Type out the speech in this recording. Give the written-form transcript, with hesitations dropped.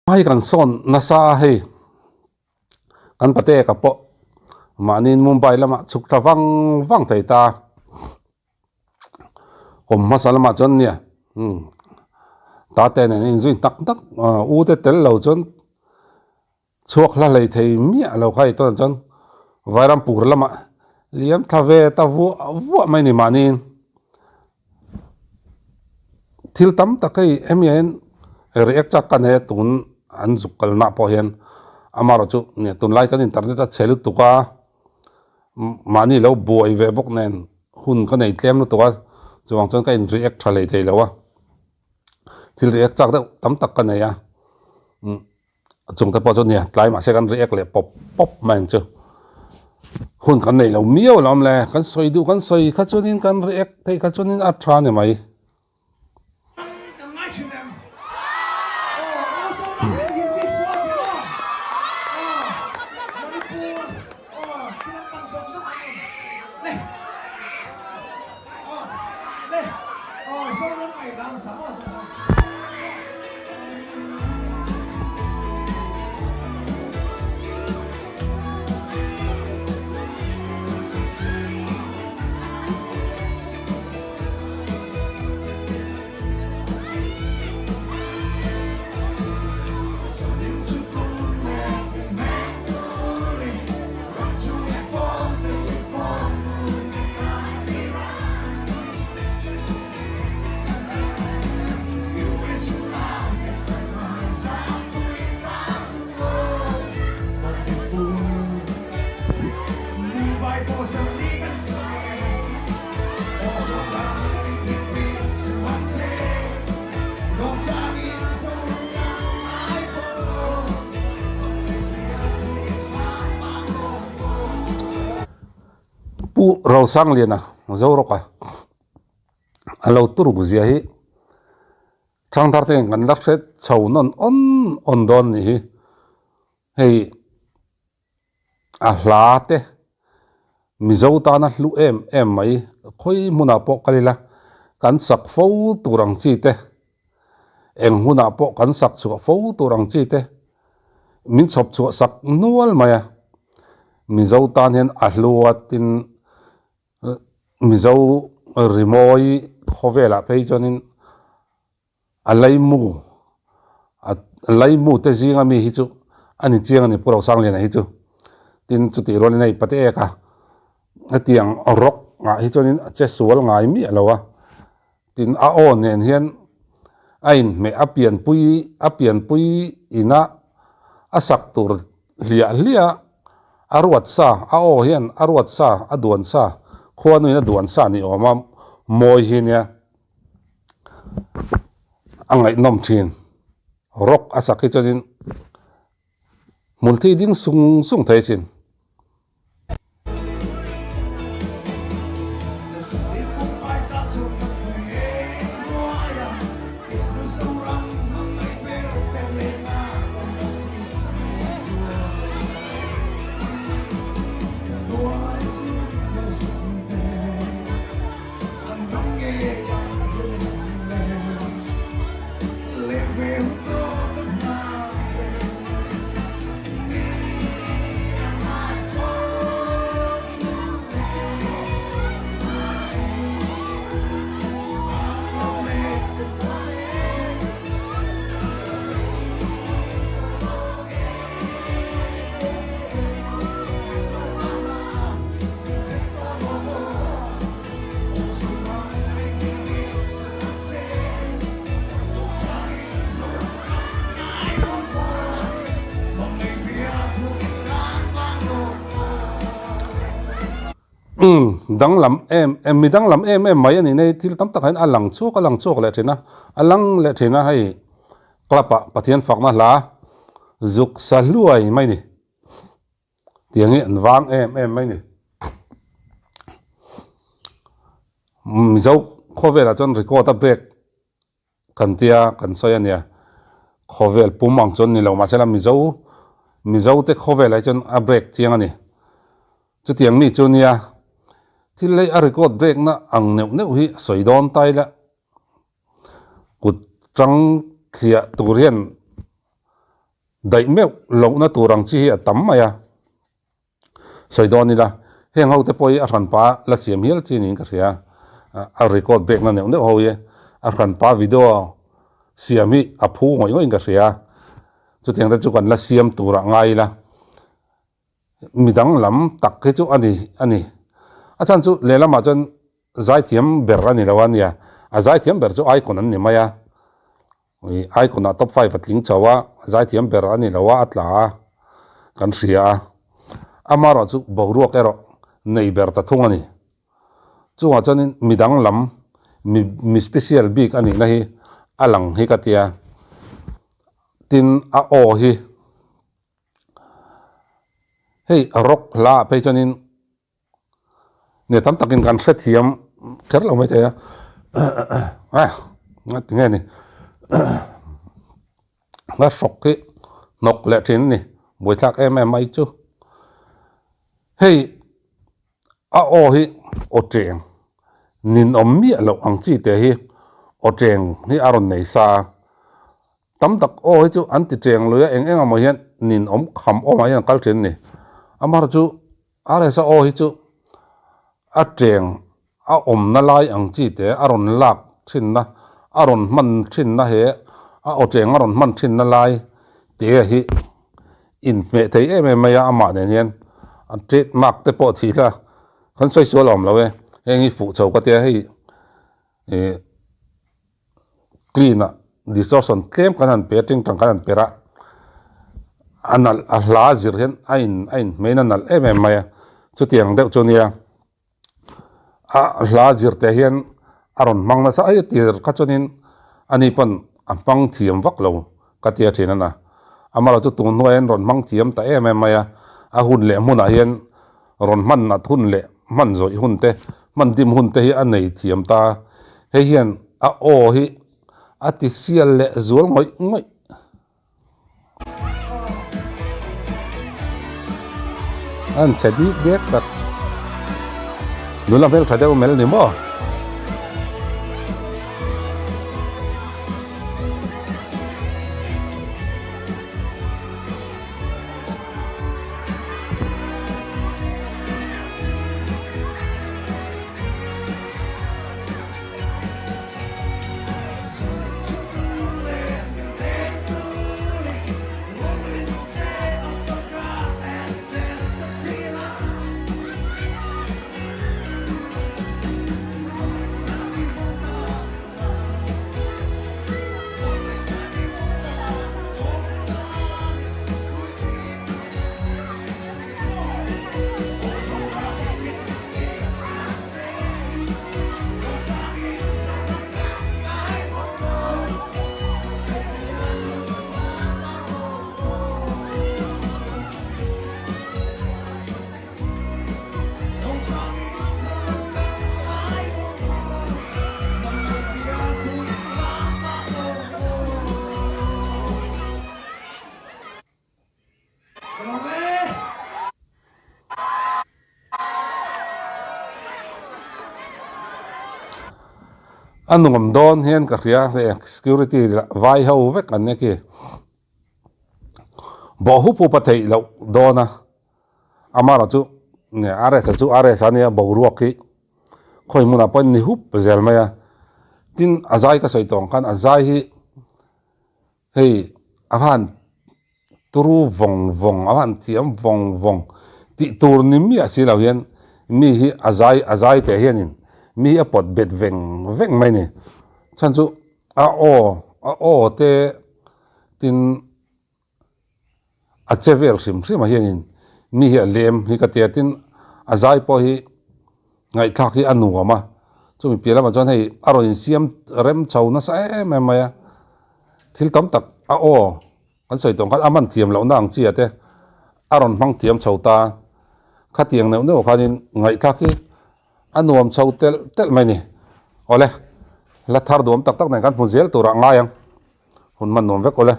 Hei kan sawn nasa a hei, kan pate ka pawh mahniin Mumbai lamah chhuk tha vang vang thei ta. Awm hmasa lamah chuan nia umm tate nen a inzui tak tak u te tel lo chuan chhuak hla hlei thei miah lo kha i tawn chuan Vairampur lamah liam thla ve ta vuah vuah mai ni mahniin. Thil tam tak hei hemi ah hian react chak ka nei a tun an zuk kalna pawh hian amaherawh chu tunlai kan internet a chhe lutuk a mahni lo buai ve bawk nen hun ka nei tlem lutuk a chuvang chuan ka in react tha hlei thei lo a thil react chak deuh tam tak ka nei a. Chung te pawh chu nia, tlai mahse kan react leh pawp pawp mai ang chu. Hun kan nei lo miau lo awm le, kan sawi duh kan sawi kha chuanin kan react theih kha chuanin a tha ni mai. Pu Rosangliana Zorawka a lo turuk zia hi Thangthar te hian kan la hre chho nawn awn awn dawn nih hi. Hei a hla te Mizo tana hlu em em mai khawi hmunah pawh kal ila kan sak fo tur ang chi te, eng hunah pawh kan sak chhuah fo tur ang chi te min chhawp chhuah sak nual mai a. Mizo tan hian a hlu a tin Mizo rimawi khawvelah phei chuanin a laimu a laimu te zinga mi hi chu a ni chiang a ni Pu Rosangliana hi chu. Tin chutih rualin hei pate ek a hetiang rock ah hi chuanin a che sual ngai miah lo a. Tin a aw nen hian a inhmeh a pianpui a pianpui ina a sak tur hliah hliah a ruat sa a aw hian a ruat sa a duan sa khuanuin a duan sa ni awm a mawi hi nia a ngaihnawm thin rock a sak hi chuanin hmulthi ding sung sung thei a sin. Umm danglam em em mi danglam em em mai a nih nei thil tam tak ah hian a lang chhuak a lang chhuak leh thin a a lang leh thin a hei club ah Pathian fakna hla zuk sa hluai mai ni. Tiang hi an vang em em mai ni. Mizo khawvelah chuan record a break kan tia kan sawi a nia. Khawvel pum ang chuan ni lo mahse la Mizo Mizo te khawvelah hi chuan a break chiang a ni. Chutiang mi chu nia thil lei a record break na ang neuh neuh hi sawi dawn ta ila kut chang thliah tur hian. Daih meuh lohna tur ang chi hi a tam mai a. Sawi dawn ila, heng ho te pawh hi a hranpa la siam hial chi niin ka hria. A record bekna neuh neuh ho hi a hranpa video siam hi a phu ngawih ngawih in ka hria. Chutiang te chu kan la siam turah ngai ila. Midang lam tak hi chu a ni a ni. A chhan chu lehlamah chuan zaithiam ber a ni lo a nia. A zaithiam ber chu icon an ni mai a. Ui icon ah top five a tling chho a, zaithiam ber a ni lo a, a tla a, kan hria a. Amaherawh chu boruak erawh nei ber ta thung a ni. Chungah chuanin midang lam mi mi special bik a nihna hi a lang hi ka tia. Tin a aw hi hei rock hla ah phei chuanin Nge tam takin kan hrethiam kher lo maithei a, a tinge ni hla hrawk hi hnawk leh thin a ni buaithlak em em mai chu. Hei a aw hi aw cheng ninawm miah loh ang chi te hi aw cheng hi a rawn nei sa a, tam tak aw hi chu an ti cheng lui a eng eng emaw hian ninawm kham awmah hian an kal thin a ni. Amaherawhchu RSa aw hi chu a cheng a awmna lai ang chi te a rawn lak thinna, a rawn hman thinna he a aw cheng a rawn hman thinna lai te hi inhmeh thei em em mai a, amah nen hian a trade mark te pawh thih hla kan sawi sual a awm lo e, heng hi fuh chho ka tia hei ih. Clean a distortion tlem kan han pe a tingtang kan han per a, a nalh a hla zir hian a in a inhmein a nalh em em mai a, chutiang deuh chu nia a hla zir teh hian a rawn hmang nasa ai a tir kha chuanin ani pawn a hmang thiam vak lo ka ti a thin a na, amaherawhchu tun hnuaiah hian rawn hmang thiam ta em em mai a, a hun leh hmunah hian Rawn hman nat hun leh hman zawih hun te, hman dim hun te hi a nei thiam ta. Hei hian a aw hi a ti sial leh zual ngawih ngawih. A han che dik dek tak. Nula hmeltha deuh mel ni maw? A nuam dawn hian ka hria hei security vai ho vek an nia khi bawh hup hup a theih loh dawn a. Amara chu RS-a chu RS a nia boruak hi khawi hmunah pawh ni hup zel mai a, tin a zai ka sawi tawh ang khan a zai hi hei a han turu vawng vawng a han thiam vawng vawng tih tur ni miah si lo hian mi hi a zai a zai teh hianin mi hi a pawt bet veng veng mai a ni chhan chu a aw a aw te tin. A che vel hrim hrim ah hianin mi hi a lem hi ka ti a, tin a zai pawh hi ngaihthlak hi a nuam a, chumi piah lamah chuan hei a rawn insiam rem chho nasa em em mai a, thil tam tak a aw kan sawi tawh ang khan a hman thiam lohna ang chi ah te a rawn hmang thiam chho ta, khatiang neuh neuh khanin ngaihthlak hi a nuam chho telh telh mai a ni. Awle, hla thar duam tak tak nen kan hmu zel turah ngai ang, hun hman nuam vek awle.